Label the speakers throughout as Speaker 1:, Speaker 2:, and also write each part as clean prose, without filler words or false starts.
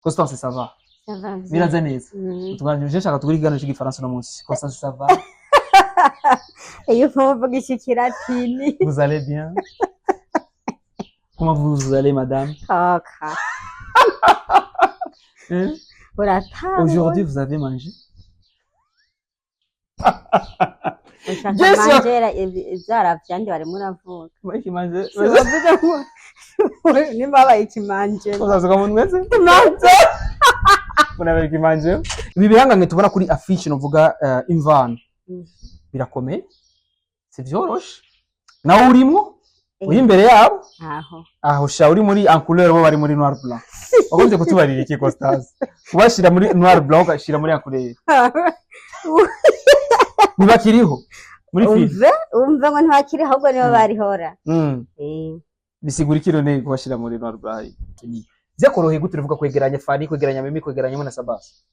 Speaker 1: Constance, ça va?
Speaker 2: Ça va bien.
Speaker 1: Biraza neza? Tuganije, nshaka tugure ikiganiro cy'igifaransa uno munsi. Constance, ça va?
Speaker 2: Iyo uvuga ikilatini.
Speaker 1: Vous allez bien? Comment vous allez, madame?
Speaker 2: Kaka.
Speaker 1: Hein?
Speaker 2: Uratanga.
Speaker 1: Aujourd'hui, vous avez mangé?
Speaker 2: Ushaka
Speaker 1: Yes, sir.
Speaker 2: manjera ivyara vyanje barimo uravuga.
Speaker 1: Ikimanje.
Speaker 2: Wavuze ngo nimba babaye ikimanjero.
Speaker 1: Uzazuka mu mwese? Kuna ikimanje. Ibi bihangange tubona kuri affiche, novuga imvano. Birakomeye. Si vyoroshe. Nawe urimwo? Uri imbere yabo?
Speaker 2: Aho.
Speaker 1: Aho sha, uri muri en couleur, bo bari muri noir blanc. Wagombye kutubarira iki, Constance? Kubashira muri noir blanc, ugashira muri en couleur. Ntibakiriho muri film.
Speaker 2: Umve, umve ngo ntibakiri, ahubwo nibo barihora.
Speaker 1: Bisigura iki none kubashira muri noir blanc? Vyakoroheye gute uvuga kwegeranya Fanny, kwegeranya Mimi, kwegeranya na Sabas?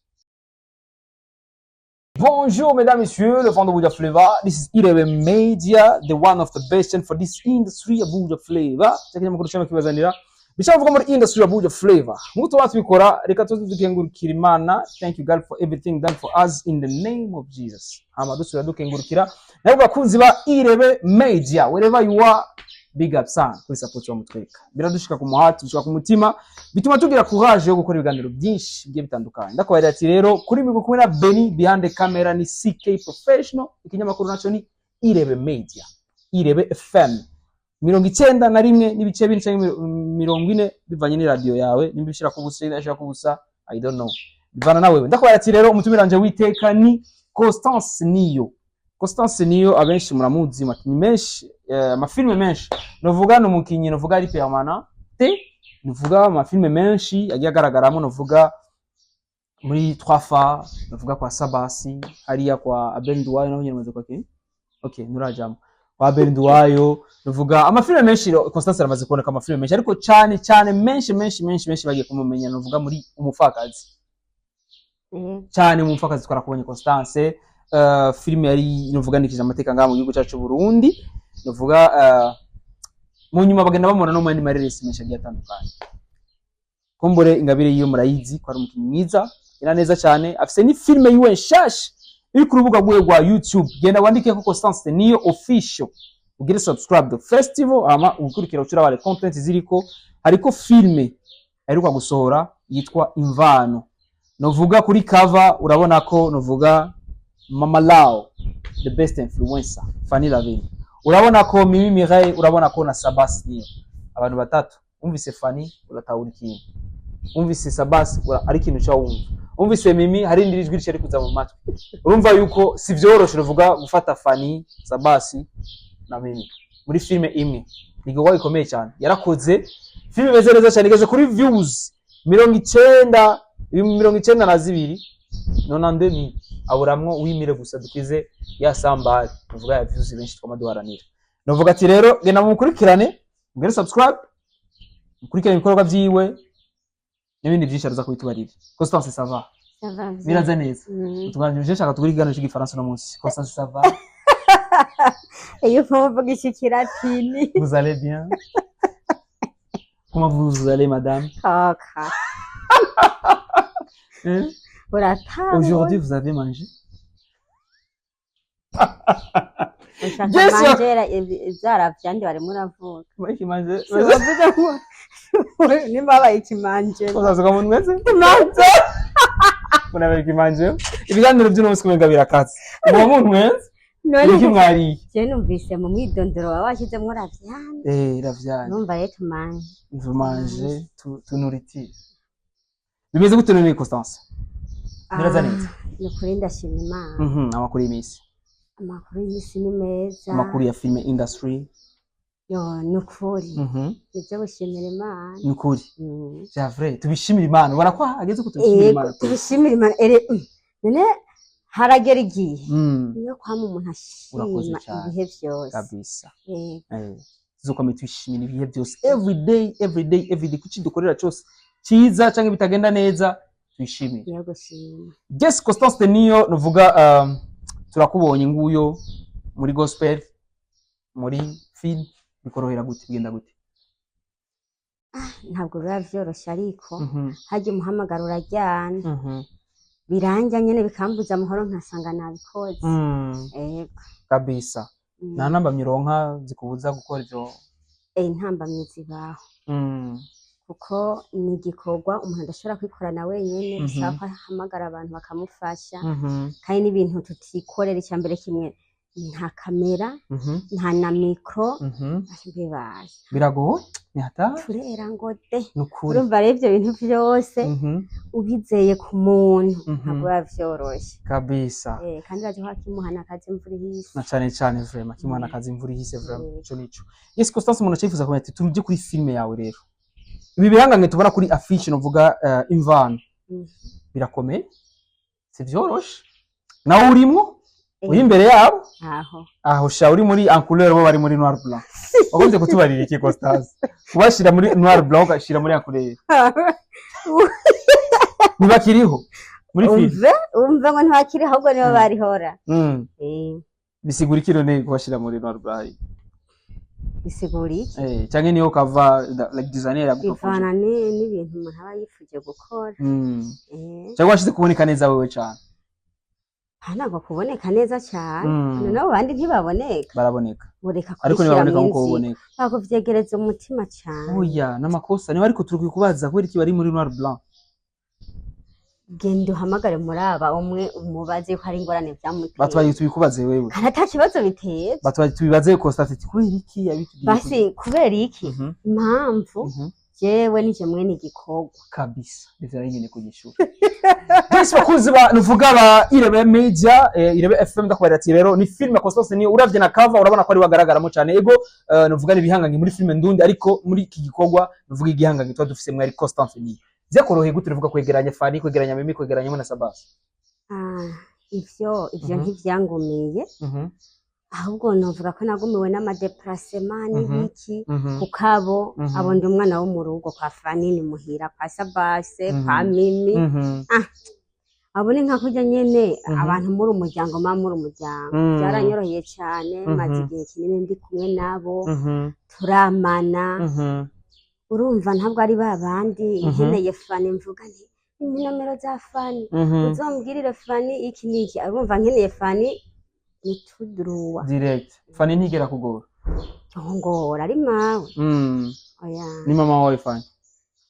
Speaker 1: Bonjour mesdames, messieurs, le fond de Buja Flavor. This is Irebe Media, the one of the best and for this industry of Buja Flavor. Cyakinyamakuru cyama kibazanira bishaka kuvuga muri industry ya Buja Flavor. Nk'uko tuba tubikora, reka tuze dukengurukira Imana. Thank you, God, for everything done for us in the name of Jesus. Hama dusubira dukengurukira nabo bakunzi ba Irebe Media, wherever you are, big up sana kuri support wa mutweka. Biradushika ku muhati, bishika ku mutima, bituma tugira courage yo gukora ibiganiro byinshi bigiye bitandukanye. Ndakubarira ati rero kuri micro kumwe na Benny, behind the camera ni CK Professional, ikinyamakuru naco ni Irebe Media, Irebe FM 91.4 canke 40, bivanye n'iradiyo yawe, nimba ishira ku busa, ishira ku busa, I don't know, bivana na wewe. Ndakubarira ati rero umutumire wanje witeka ni Constance Niyo. Constance Niyo abenshi muramuzi mu makinyi menshi, amafilme menshi. Novuga ni umukinyi, novuga ari permanent te, novuga amafilme menshi yagiye agaragaramo, novuga muri Trois, novuga kwa Sabasi hariya, kwa Abel Nduwayo naho nyene maze kwa ki, okay, nturajamo kwa Abel Nduwayo. Novuga amafilme menshi, Constance aramaze kuboneka amafilme menshi, ariko cyane cyane menshi menshi menshi menshi bagiye kumumenya novuga muri Umupfakazi. Cyane mu Mupfakazi twarakubonye, Constance. Filime yari novuga nikije amateka ngaha mu gihugu cyacu cy'u Burundi. Novuga mu nyuma bagenda bamubona no mu yandi mareresi menshi agiye atandukanye. Kumbure ingabire yiwe murayizi ko ari umukinnyi mwiza, ina neza cyane. Afise ni filime yiwe nshasha iri ku rubuga rwiwe rwa YouTube. Genda wandike ko Constance Niyo Official, ugire subscribe the festival, hama ukurikira ucura content ziriko. Hariko filme aheruka gusohora yitwa Imvano. Novuga kuri cover urabona ko novuga Mama Lao, the best influencer, Fanny Lavine, urabona ko Mimi Mireille, urabona ko na Sabas Niyo. Abantu batatu. Umvise Fanny uratahura ikintu, umvise Sabas ari ikintu cyo wumva, umvise Mimi hari indi jwi rishari kuza mu matwi. Urumva yuko si vyoroshe uvuga gufata Fanny, Sabas na Mimi muri filme imwe, ni igikorwa gikomeye cyane. Yarakoze filme imeze neza cyane, igeze kuri views 90, 92, 92 mille, aburamwo wimire gusa dukwize ya sambari, tuvuga ya views benshi twama duharanira. Novuga ati rero genda mumukurikirane, mugere subscribe, mukurikirane ibikorwa vyiwe n'ibindi byinshi araza kubitubarira. Constance, ça va?
Speaker 2: Ça va bien.
Speaker 1: Biraza neza? Tuganije, nshaka tugure ikiganiro cy'igifaransa uno munsi. Constance, ça va?
Speaker 2: Iyo uvuga ikilatini.
Speaker 1: Vous allez bien? Comment vous allez, madame?
Speaker 2: Kaka.
Speaker 1: Hein?
Speaker 2: Uratanga.
Speaker 1: Aujourd'hui, vous avez mangé?
Speaker 2: Ushaka
Speaker 1: Yes, sir.
Speaker 2: manjera ivyara vyanje barimo uravuga.
Speaker 1: Ikimanje.
Speaker 2: Wavuze ngo nimba babaye ikimanjero.
Speaker 1: Uzazuka mu mwese? Kuna ikimanje. Ibiganiro by'uno munsi kumenga birakatse. Muba mu mwese?
Speaker 2: None
Speaker 1: Iki mwariye?
Speaker 2: je numvise mu mwidondoro wawe washyizemwo ravyane.
Speaker 1: Eh, ravyane.
Speaker 2: Numva rero tumanje.
Speaker 1: Vous mangez tu nourriture. Bimeze gute none, Constance? Biraza neza?
Speaker 2: Ni ukuri ndashima Imana.
Speaker 1: Amakuru y'imisi.
Speaker 2: Amakuru y'isi ni meza.
Speaker 1: Amakuru ya film industry.
Speaker 2: Yo, ni ukuri nibyo gushimira Imana.
Speaker 1: Ni ukuri. C'est vrai, tubishimira Imana. Ubona ko hageze ko tubishimira
Speaker 2: Yego,
Speaker 1: Imana.
Speaker 2: tubishimira Imana ere none haragera igihe niyo kwama umuntu
Speaker 1: Urakoze
Speaker 2: ashima
Speaker 1: cyane.
Speaker 2: ibihe byose.
Speaker 1: Kabisa.
Speaker 2: Yego.
Speaker 1: Tuzokwame twishimira ibihe byose, every day, every day, every day, kuki dukorera cyose cyiza cyangwa bitagenda neza, twishimire.
Speaker 2: Niyo gushima.
Speaker 1: Yes, Constance Niyo, nuvuga turakubonye nguyo muri gospel, muri film, bikorohera gute, bigenda gute?
Speaker 2: Ntabwo biba vyoroshe, ariko harya umuhamagaro uraryana. Biranja nyene, bikambuza amahoro, nkasanga nabikoze. Ego.
Speaker 1: Kabisa. Nta ntambamyi uronka zikubuza gukora ivyo?
Speaker 2: Intambamyi zibaho, kuko ni igikorwa umuntu adashobora kwikorana wenyene. Bisaba ko ahamagara abantu bakamufasha, kandi n'ibintu tutikorera. Icya mbere kimwe, nta kamera, nta na micro. Bibaye
Speaker 1: Biragoye, ni hatari.
Speaker 2: Turera ngo de.
Speaker 1: Nukuri.
Speaker 2: Urumva rero, ivyo bintu vyose ubizeye ku muntu, ntabwo biba vyoroshe. Kandi urazi ko akimuhana akazi imvura ihise.
Speaker 1: Na cane cane, vraiment, kimwana akazi imvura ihise, vraiment. Ico nico. Yes, Constance, umuntu acifuza kumenya ati tuje kuri filme yawe rero, ibi bihangange tubona kuri affiche, novuga Imvano, birakomeye, si vyoroshe, nawe urimwo, uri imbere yabo.
Speaker 2: Aho.
Speaker 1: Aho sha, uri muri en couleur, bo bari muri noir blanc. Wagombye kutubarira iki, Constance, kubashira muri noir blanc, ugashira muri en couleur? Ntibakiriho muri filme.
Speaker 2: Umve, umve ngo ntibakiri, ahubwo nibo barihora.
Speaker 1: Bisigura iki none kubashira muri noir blanc?
Speaker 2: Bisigura iki?
Speaker 1: Canke niyo kava like designer yagupropoje?
Speaker 2: Bivana n'ibintu umuntu aba yifuje gukora.
Speaker 1: Cyangwa washize kuboneka neza wewe cane?
Speaker 2: Aha ntabwo kuboneka neza cyane. Noneho abandi ntibaboneka.
Speaker 1: Baraboneka.
Speaker 2: Bureka
Speaker 1: Ariko
Speaker 2: kubishyira
Speaker 1: ntibaboneka
Speaker 2: mu
Speaker 1: nkuko
Speaker 2: nzira.
Speaker 1: uboneka.
Speaker 2: Ntabwo vyegereza umutima cyane.
Speaker 1: Oya, n'amakosa niba, ariko turi kubaza kubera iki bari muri noir blanc.
Speaker 2: Genda uhamagare muri aba umwe, umubaze yuko hari ingorane byamuteye.
Speaker 1: Batwaye tubikubaze wewe.
Speaker 2: Kandi ata kibazo biteza.
Speaker 1: Batwaye tubibaze Constance ati kubera iki yabitubwiye.
Speaker 2: Basi kubera iki? Impamvu, jewe nije mwene igikorwa.
Speaker 1: Kabisa, ivyo nari nyene kunyishura. Bose bakunzi ba nuvuga ba Irebe Media, Irebe FM, ndakubarira ati rero ni film ya Constance ni uravye na cover urabona ko ari wagaragaramo cyane. Ego, nuvuga ni ibihangange muri film ndundi, ariko muri iki gikorwa nuvuga igihangange tuba dufise mwari Constance. Ni vyakoroheye gute nuvuga kwegeranya Fani, kwegeranya Mimi, kwegeranya na Sabas?
Speaker 2: Ah, ivyo ntivyangumiye, ahubwo novuga ko nagumiwe n'ama déplacement n'ibiki, kuko abo abo ndi umwana wo mu rugo. Kwa Fanini muhira, kwa Sabase, kwa Mimi. Abo ni nka kurya nyene abantu muri umuryango, ma muri umuryango. Byaranyoroheye cyane. Maze igihe kinini ndi kumwe nabo, turamana. Urumva, ntabwo ari ba bandi nkeneye Fani mvuga nti inomero za Fani, uzombwirire Fani iki n'iki. Urumva, nkeneye Fani ni tuduruwa.
Speaker 1: Direct Fani ntigera kugora?
Speaker 2: Ngora ari mawe. Oya.
Speaker 1: Ni mama wawe Fani?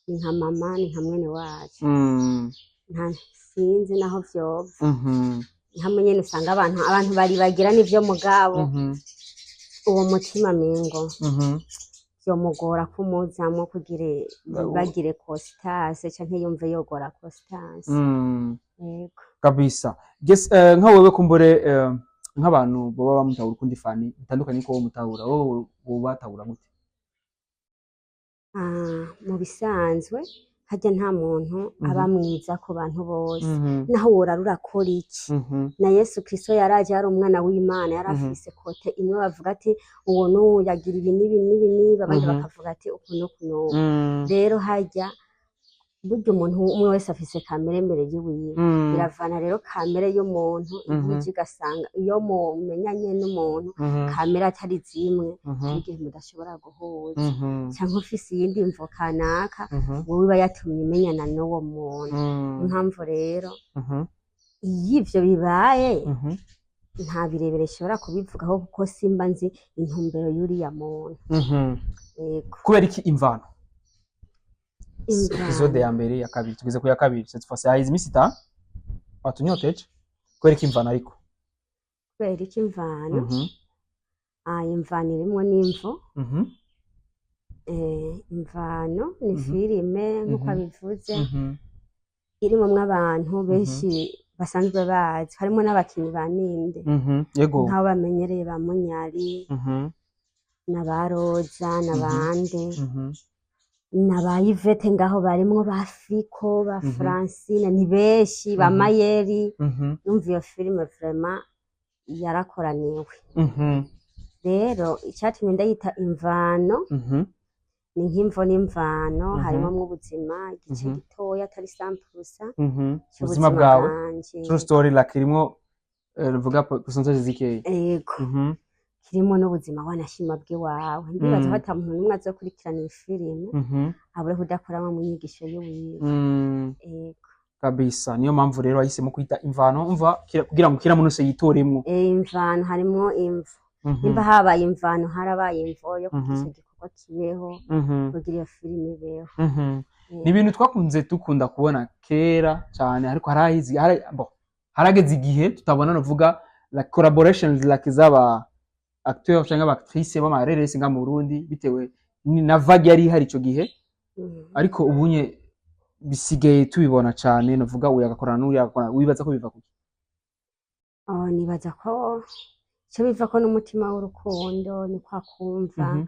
Speaker 2: Ni nka mama, ni nka mwene wacu. Nta sinzi naho vyova. Hamwe nyene usanga abantu baribagira n'ivyo, mugabo uwo mutima mengo vyomugora kumuzamwo kugira bagire Constance canke yumve yogora Constance. Yego.
Speaker 1: Kabisa. Yes, nka wewe kumbure, nk'abantu baba bamutahura ukundi Fani bitandukanye ko wowe mutahura, wowe wobatahura gute?
Speaker 2: Ah, mu bisanzwe harya nta muntu aba mwiza ku bantu bose, naho worara urakora iki. Na Yesu Kristo yaraje yari umwana w'Imana, yari afise côté imwe bavuga ati uwo n'uwo yagira ibi n'ibi n'ibi n'ibi, abandi bakavuga ati uku n'uku n'uku. Rero harya burya umuntu umwe wese afise kamere mbere yiwiwe. Biravana rero kamere y'umuntu. Iyo ugasanga iyo mumenyanye n'umuntu, kamere atari zimwe, hari igihe mudashobora guhuza, cyangwa ufise iyindi mvo kanaka wowe iba yatumye umenyana n'uwo muntu. Impamvu rero iyo ivyo bibaye, nta birebire nshobora kubivugaho, kuko simba nzi intumbero y'uriya muntu. Yego.
Speaker 1: Kubera iki Imvano?
Speaker 2: Imvano.
Speaker 1: Episode ya mbere, ya kabiri, tugeze ku ya kabiri cette fois, hahize iminsi 5, watunyoteje. Kubera iki Imvano ariko?
Speaker 2: Kubera iki Imvano? Ah, Imvano irimwo n'imvo. Imvano ni filime nk'uko abivuze, irimwo abantu benshi basanzwe bazi, harimo n'abakinyi ba ninde,
Speaker 1: Yego.
Speaker 2: nk'abo bamenyereye, ba Munyari na ba Roza na bande na ba Yvette ngaho barimwo, ba Fiko, ba Francine, ni benshi, ba Mayeri. Numva iyo filime vraiment yarakoraniwe. Rero icyatumye ndayita Imvano, ni nk'imvo n'imvano. Harimo ubuzima igice gitoya, atari sampusa,
Speaker 1: Ubuzima
Speaker 2: cy'ubuzima
Speaker 1: bwawe.
Speaker 2: bwanje.
Speaker 1: True story, like irimo ruvuga pourcentage zikeya.
Speaker 2: Yego. Kirimo n'ubuzima wanashima bw'iwawe. Ndibaza ko ata muntu n'umwe azokurikirana iyi filime abure kudakuramo mu nyigisho yiwiwe. Ego.
Speaker 1: Kabisa, niyo mpamvu rero wahisemo kwita Imvano, umva, kugira ngo kila muntu wese yitoremwo.
Speaker 2: Imvano harimwo imvo. Nimba habaye imvano, harabaye imvo yo kugira ico gikorwa kibeho, kugira iyo filime ibeho.
Speaker 1: Ni ibintu twakunze dukunda kubona kera cyane, ariko harahizi bon, harageze igihe tutabona, novuga la collaborations like z'aba acteur cyangwa aba actrice b'amareresi nga mu Burundi, bitewe na vague yari ihari ico gihe. Ariko ubunye bisigaye tubibona cyane, novuga uyu agakorana n'uriya agakorana. Wibaza ko biva kuki?
Speaker 2: Oh, nibaza ko icyo biva ko n'umutima w'urukundo, ni kwa kumva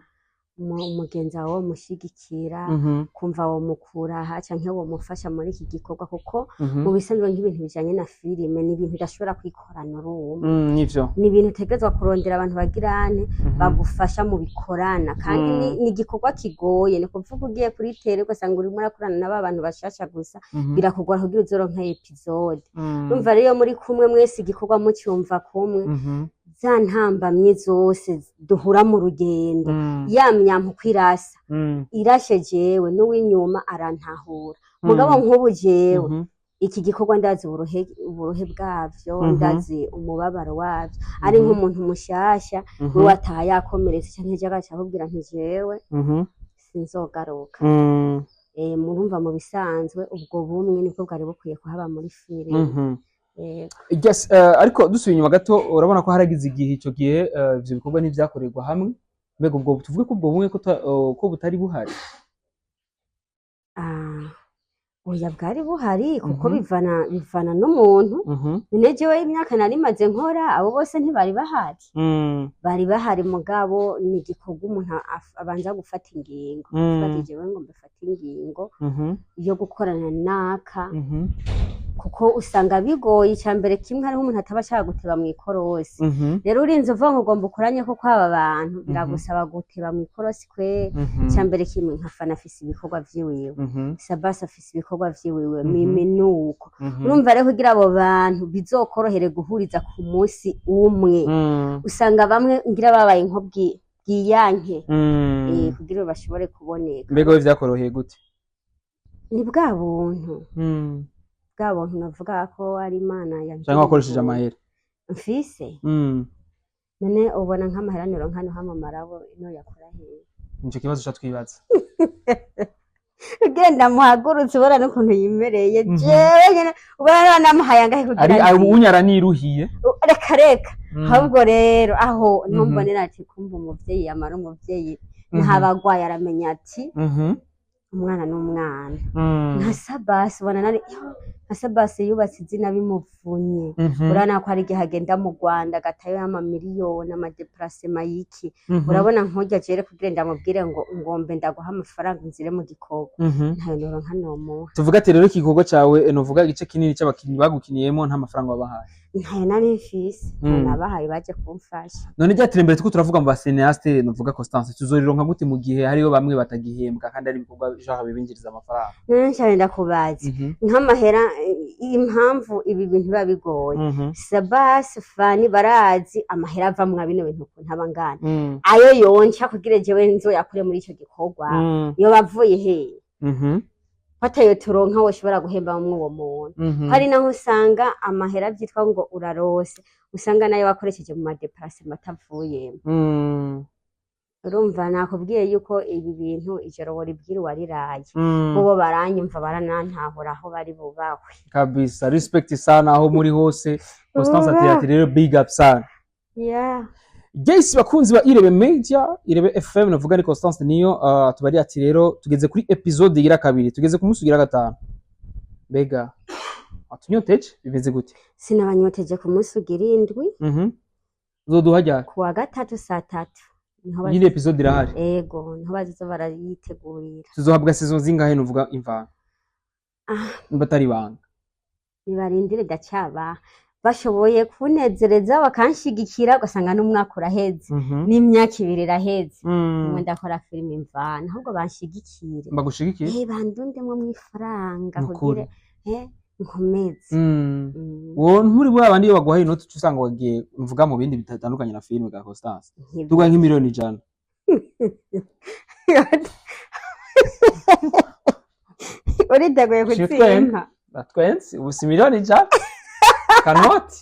Speaker 2: umugenzi wawe womushyigikira, kumva womukura aha canke womufasha muri iki gikorwa, kuko mu bisanzwe nk'ibintu bijanye na filime ni ibintu udashobora kwikorana uri umwe.
Speaker 1: Nivyo.
Speaker 2: Ni ibintu utegerezwa kurondera abantu bagirane bagufasha mu bikorana, kandi ni igikorwa kigoye. Ni ukuvuga ugiye kuri terrain ugasanga urimo urakorana na ba bantu bashasha gusa, birakugora kugira uzoronke épisode. Urumva rero, iyo muri kumwe mwese, igikorwa mucyumva kumwe, za ntambamyi zose duhura mu rugendo, ya myampa uko irasa, irashe jewe n'uw'inyuma arantahura. Mugabo nk'ubu jewe iki gikorwa ndazi uburuhe bwavyo, ndazi umubabaro wavyo. Ari nk'umuntu mushasha, we wataha yakomeretse canke ejo agaca akubwira nti jewe sinzogaruka. Murumva, mu bisanzwe ubwo bumwe nibwo bwari bukwiye kuhaba muri filime. Yego.
Speaker 1: Yes, ariko dusubiye inyuma gato, urabona ko haragize igihe, ico gihe ivyo bikorwa ntivyakorerwa hamwe. Mbega ubwo tuvuge ko ubwo bumwe ko butari buhari?
Speaker 2: Ah, oya, bwari buhari, kuko bivana n'umuntu. None jewe imyaka nari maze nkora, abo bose ntibari bahari? Bari bahari, mugabo ni igikorwa umuntu abanza gufata ingingo. Avuga ati jewe ngo mbifate ingingo yo gukorana naka, kuko usanga bigoye. Icya mbere kimwe, hariho umuntu ataba ashaka guteba mu ikorosi. Rero urinze uvuga ngo ugomba ukoranye ko kwaba bantu, biragusaba guteba mu ikorosi kwe. Icya mbere kimwe, nka Fana afise ibikorwa vyiwiwe, Sabasi afise ibikorwa vyiwiwe, Mimi nuko. Urumva rero, kugira abo bantu bizokorohere guhuriza ku munsi umwe, usanga bamwe ngira babaye nko bwiyanke kugira bashobore kuboneka.
Speaker 1: Mbega we vyakoroheye gute?
Speaker 2: Ni bwa buntu, bwa buntu navuga ko ari Imana yangiriye.
Speaker 1: Canke wakoresheje amahera?
Speaker 2: Mfise? None ubona nk'amaheraniro nkano hamamara bo ino yakora hehe?
Speaker 1: Nico kibazo ca twibaza.
Speaker 2: Ugenda muhagurutse, ubona n'ukuntu yimereye. Jewe nyene ubona namuhaye angahe kugira
Speaker 1: ari ari
Speaker 2: nzi?
Speaker 1: Unyara niruhiye.
Speaker 2: Reka reka. Ahubwo rero aho ntumbonera ati kumva umuvyeyi yamara umuvyeyi ntaba agwaye, aramenya ati umwana n'umwana. Nka Sabasi, ubona nari nka Sabasi yubatse izina bimuvunye. Urabona ko hari igihe agenda mu Rwanda agatayo amamiliyoni, ama déplacement y'iki. Urabona nk'urya jere kugira ndamubwire ngo ngombe ndaguha amafaranga nzire mu gikorwa, ntayo noronka nomuha.
Speaker 1: Tuvuga ati rero iki gikorwa cawe, novuga igice kinini c'abakinyi bagukiniyemo nta mafaranga wabahaye?
Speaker 2: Ntayo nari mfise, ntayo nabahaye, baje kumfasha.
Speaker 1: None rya terambere turiko turavuga mu ba cinéaste, novuga Constance, tuzorironka gute mu gihe hariho bamwe batagihembwa kandi ari ibikorwa genre bibinjiriza amafaranga?
Speaker 2: None nshaka ndakubaza, nk'amahera, impamvu ibi bintu biba bigoye, Sabasi, Fani barazi amahera ava mwa bino bintu ukuntu aba angana. Ayo yonca kugira jewe nzoyakure muri ico gikorwa, iyo bavuye hehe? Ko atayo turonka woshobora guhemba mwo uwo muntu? Hari naho usanga amahera vyitwa ngo urarose, usanga nayo wakoresheje mu ma déplacement atavuyemo. Urumva, nakubwiye yuko ibi bintu ijoro woribwira uwariraye. Bobo baranyumva, baranantahura aho bari bubahwe.
Speaker 1: Kabisa, respect sana aho muri hose. Constance ati
Speaker 2: Bubahwe.
Speaker 1: ati rero big up sana. Yes, bakunzi ba Irebe Media, Irebe FM, navuga ni Constance niyo tubari ati rero tugeze kuri episode igira kabiri, tugeze ku munsi ugira gatanu. Mbega atunyoteje bimeze gute?
Speaker 2: Sinabanyoteje ku munsi ugira indwi.
Speaker 1: Uzoduha ryari?
Speaker 2: Ku wa gatatu saa 3 niho
Speaker 1: Iyi episode irahari?
Speaker 2: Ego, niho bazoza barayitegurira.
Speaker 1: Tuzohabwa saison zingahe, nuvuga Imvano?
Speaker 2: Ah.
Speaker 1: Nimba atari ibanga.
Speaker 2: Nibarindire, ndacyabaha. Bashoboye kunezereza bakanshigikira, ugasanga n'umwaka uraheze, n'imyaka 2 iraheze, nimwe ndakora filime Imvano. Ahubwo banshigikire.
Speaker 1: Bagushigikiye?
Speaker 2: Bandundemwo mw'ifaranga
Speaker 1: Nukuri.
Speaker 2: kugira Nkomeze.
Speaker 1: Wowe nturi muri abandi, iyo baguhaye inoti uca usanga wagiye mvuga mu bindi bitandukanye na filime ga Constance? Tuguha nk'imiliyoni 100.
Speaker 2: Uriteguye
Speaker 1: Shitwe.
Speaker 2: kutsimpa?
Speaker 1: Batwense ubu si miliyoni 100 kanoti.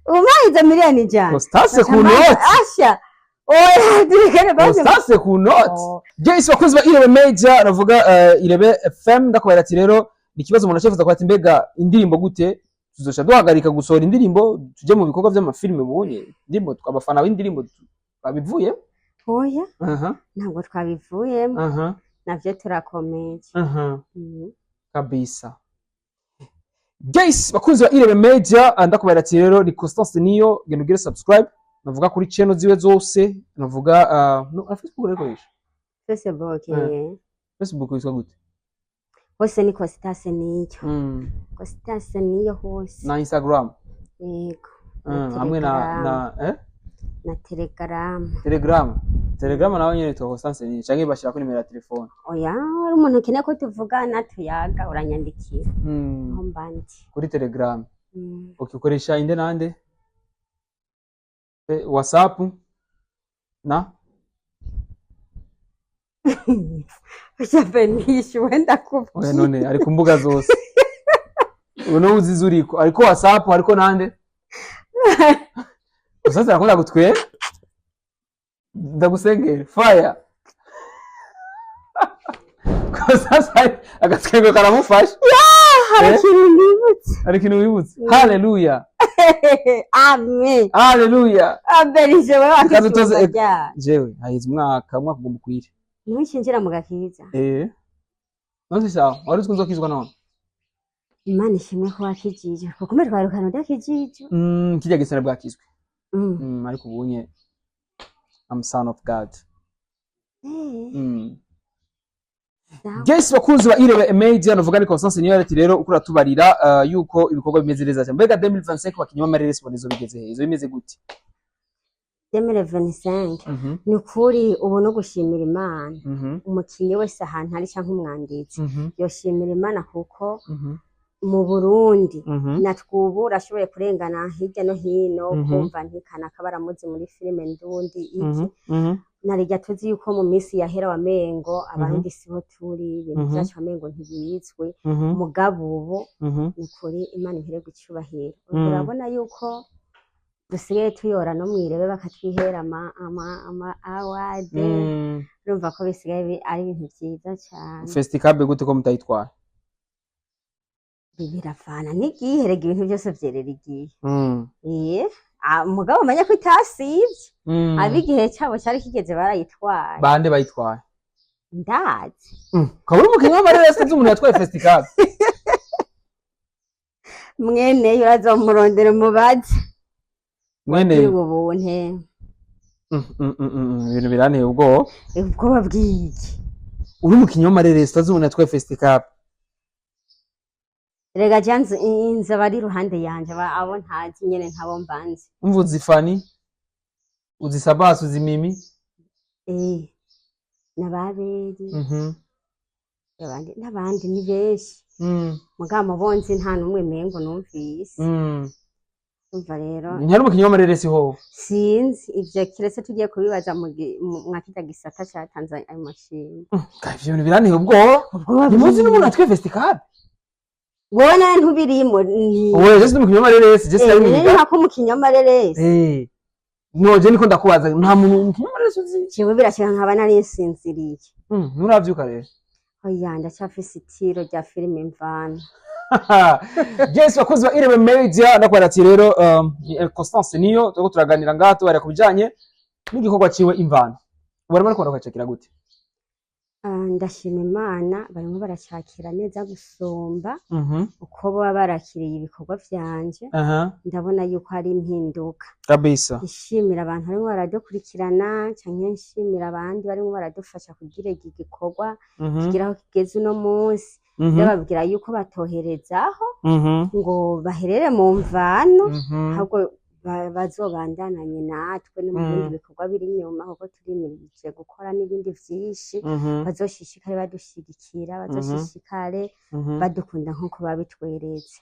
Speaker 2: Umpaye izo miliyoni 100?
Speaker 1: Constance ku noti.
Speaker 2: Asha, oya, turekane basi.
Speaker 1: Constance ku noti.
Speaker 2: Oh.
Speaker 1: Yes, bakunzi ba Irebe Media, navuga Irebe FM, ndakubwira ati rero ni ikibazo umuntu acifuza kuba ati: mbega indirimbo gute? Tuzoca duhagarika gusohora indirimbo tujye mu bikorwa by'amafilime? Ubonye indirimbo, abafana b'indirimbo babivuye?
Speaker 2: Oya.
Speaker 1: Aha.
Speaker 2: Ntabwo twabivuyemo. Navyo turakomeje.
Speaker 1: Kabisa. Guys, bakunzi ba Irebe Media, ndakubwira ati rero ni Constance Niyo. Genda ugire subscribe, navuga kuri channel ziwe zose, navuga no na Facebook urayikoresha?
Speaker 2: Facebook.
Speaker 1: Facebook witwa gute?
Speaker 2: Hose ni Constance Niyo. Constance Niyo hose.
Speaker 1: Na Instagram?
Speaker 2: Yego.
Speaker 1: Hamwe na
Speaker 2: Telegram.
Speaker 1: Na
Speaker 2: Na Telegram.
Speaker 1: Telegram nawe nyene yitwa Constance Niyo, canke bashirako nimero ya telefone?
Speaker 2: Oya, hari umuntu ukeneye ko tuvugana, tuyaga, uranyandikira aho mba ndi.
Speaker 1: Kuri Telegram?
Speaker 2: Mm.
Speaker 1: Okay, ukoresha inde nande? WhatsApp na
Speaker 2: Ushape nishuwe.
Speaker 1: Oya.
Speaker 2: Ndakubwira.
Speaker 1: None ari ku mbuga zose ubu no uzize uriko, ariko WhatsApp, ariko nande? Constance arakunda gutwera, ndagusengera fire. Constance agatwengo karamufasha.
Speaker 2: Hari
Speaker 1: Eh?
Speaker 2: ikintu nibutse.
Speaker 1: Hari ikintu wibutse? Haleluya!
Speaker 2: Amen.
Speaker 1: Haleluya!
Speaker 2: Aberije wewe.
Speaker 1: Reka dutoze-
Speaker 2: wakisumba ryari?
Speaker 1: Jewe haheze umwaka ugomba ukwire.
Speaker 2: Ntiwishinjira mu gakiza?
Speaker 1: Eh, none sawa, wari uzi ko nzokizwa none?
Speaker 2: Imana ishimwe ko wakijije, kuko mbere twarukana udakijije.
Speaker 1: Kirya gisana bwakizwe. Ariko ubunye I'm son of God.
Speaker 2: Sawa.
Speaker 1: Guys, bakunzi ba Irebe Media, navuga ni Constance niyo ati rero uko uratubarira yuko ibikorwa bimeze neza cyane. Mbega 2025 bakinywa amarere izo bigeze he? Izo bimeze gute?
Speaker 2: 2025, ni ukuri ubu no gushimira Imana. Umukinnyi wese ahantu ari cyangwa umwanditsi yoshimira Imana, kuko mu Burundi natwe ubu urashoboye kurengana hirya no hino, kumva ntikanaka baramuzi muri filime ndundi iki. Narijya tuzi yuko mu minsi yahera wamengo Abarundi siho turi, ibintu vyacu wamengo ntibizwi. Mugabo ubu ni ukuri Imana ihere gucubahiro. Urabona yuko dusigaye tuyora no mw'irebe, bakatwihera ama award. Urumva ko bisigaye ari ibintu vyiza cane.
Speaker 1: Festicab gute ko mutayitwara?
Speaker 2: Biravana n'igihe rega, ibintu byose vyerera igihe. Mugabo umenye ko itasivye. Ab'igihe cabo cari kigeze barayitwaye.
Speaker 1: Bande bayitwaye?
Speaker 2: Ndazi.
Speaker 1: Ukaba uri umukinnyi w'amarere sinzi umuntu yatwaye Festicab.
Speaker 2: Mweneyo urazomurondera umubaze.
Speaker 1: Mwene
Speaker 2: Kuri ubu bunte.
Speaker 1: Ibintu biranteye ubwoba.
Speaker 2: Ubwoba bw'iki?
Speaker 1: Uri umukinnyi w'amarere utazi umuntu yatwaye Festicab.
Speaker 2: Rega je inzu abari iruhande yanje, abo ntazi nyene, ntabo mbanzi.
Speaker 1: Umva, uzi Fani, uzi Sabasi, uzi Mimi?
Speaker 2: Eh, n'ababeri. Abandi n'abandi ni benshi. Mugabo bonzi nta n'umwe mengo numvise. Umva rero.
Speaker 1: Ntiyari umukinnyi w'amarere si ho?
Speaker 2: Sinzi ivyo, kiretse tugiye kubibaza mwa kirya gisata catanze ayo mashimwe.
Speaker 1: Ivyo bintu biranteye ubwoba.
Speaker 2: Ubwoba
Speaker 1: ntimuzi n'umuntu
Speaker 2: bw'iki?
Speaker 1: yatwaye Festicab.
Speaker 2: Wowe nawe ntubirimo ni
Speaker 1: Oya, je sindi umukinnyi w'amarere, je sinari
Speaker 2: Eh,
Speaker 1: mwiga.
Speaker 2: nka ko umukinnyi w'amareresi.
Speaker 1: Eh, no je niko ndakubaza, nta muntu umukinnyi w'amarere uzi?
Speaker 2: Jewe birashika nkaba nari nsinziriye.
Speaker 1: Nturavyuka rero?
Speaker 2: Oya, ndacyafise itiro rya filime Imvano.
Speaker 1: Yes, bakunzi ba Irebe Media, ndakwara ati rero ni Constance niyo turiko turaganira ngaha, tubarira ku bijanye n'igikorwa ciwe Imvano. Ubu barimo bariko gute?
Speaker 2: Ah, ndashima Imana, barimo baracakira neza gusumba uko baba barakiriye ibikorwa vyanje. Ndabona yuko hari impinduka. Nshimira abantu barimo baradukurikirana, canke nshimira abandi barimo baradufasha kugira iki gikorwa kigira aho kigeze uno munsi. Ndababwira yuko batoherezaho ngo baherere mu mvano, ahubwo Bazobandananye natwe no mu bindi bikorwa biri inyuma, kuko turimirije gukora n'ibindi vyinshi. Bazoshishikare badushigikira, bazoshishikare badukunda nk'uko babitweretse.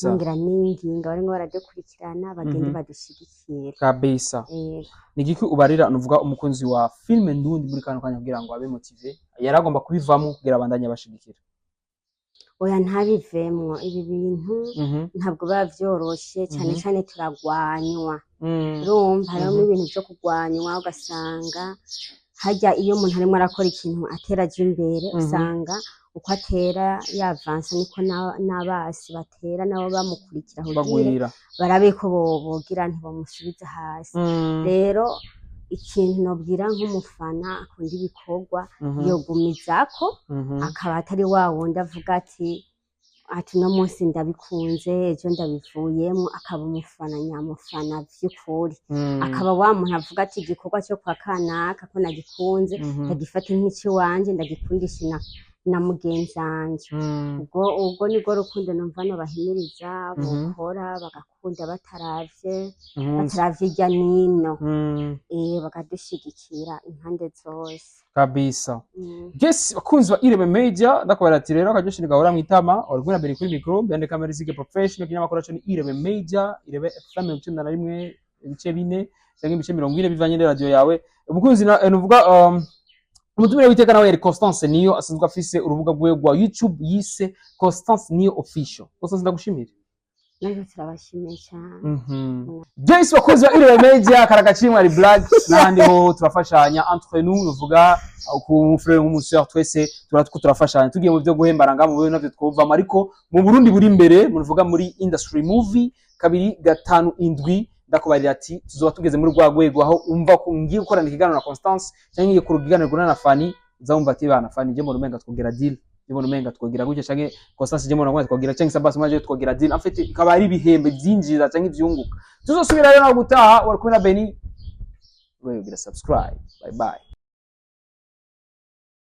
Speaker 2: Nongera ninginga barimwo baradukurikirana, bagende badushigikire. Yego.
Speaker 1: Ni igiki ubarira, nuvuga umukunzi wa filime ndundi muri kano kanya, kugira ngo abe motivé, yari agomba kubivamo kugira abandanye abashigikira?
Speaker 2: Oya, ntabivemwo ibi bintu. Ntabwo biba vyoroshe cane. Cane turagwanywa. Urumva harimo ibintu vyo kugwanywa, ugasanga harya iyo umuntu arimo arakora ikintu atera aja imbere, usanga uko atera yavansa niko n'abasi batera nabo bamukurikira kugira
Speaker 1: bagwira
Speaker 2: barabe ko bogira ntibamusubiza hasi. Rero ikintu nobwira nk'umufana akunda ibikorwa, yogumizako, akaba atari wa wundi avuga ati "Uno munsi ndabikunze, ejo ndabivuyemo." Akaba umufana nyamufana vy'ukuri, akaba wa muntu avuga ati "Igikorwa cyo kwa kanaka ko nagikunze, ndagifata nk'iciwanje, ndagikundisha na mugenzanje." Ubwo nibwo rukundo numva nobahimiriza bokora, bagakunda bataravye
Speaker 1: Impunzi.
Speaker 2: bataravye irya nino, bakadushigikira impande zose.
Speaker 1: Yes, bakunzi ba Irebe Media, ndakubara ati rero akaryoshye gahora mwitama. Uri kumwe na Beri kuri micro, behind camera Zige Professional. Kinyamakuru cyacu ni Irebe Media, Irebe FM 91.4 cyangwa ibice 40 bivanye na radio yawe. Umukunzi na nuvuga umutumire w'iteka nawe yari Constance Niyo, asanzwe afise urubuga rwe rwa YouTube yise Constance Niyo Official. Constance, ndagushimire.
Speaker 2: Natwe turabashimiye cyane.
Speaker 1: Yes, bakunzi ba Irebe Media, karagacimwa ari black n'ahandi ho turafashanya entre nous, nuvuga ku frère nk'umusœur, twese turatwo turafashanya. Tugiye mu byo guhembana ngaho mu navyo twovamo, ariko mu Burundi buri imbere, muvuga muri industry movie 257, ndakubarira ati tuzoba tugeze muri rwa rwego aho umva ko ngiye gukorana ikiganiro na Constance cyangwa ngiye kurugiganirwa na Fanny, uzumva ati "Bana Fanny, je mu rumenga twogera deal, je mu rumenga twogira gutya," canke "Constance, je mu rumenga twogira," canke "Sabas maje twogira deal." En fait, ikaba ari ibihembe byinjiza canke ivyunguka. Tuzosubira rero nawe gutaha. Wari kumwe na Beni, wewe gira subscribe. Bye bye.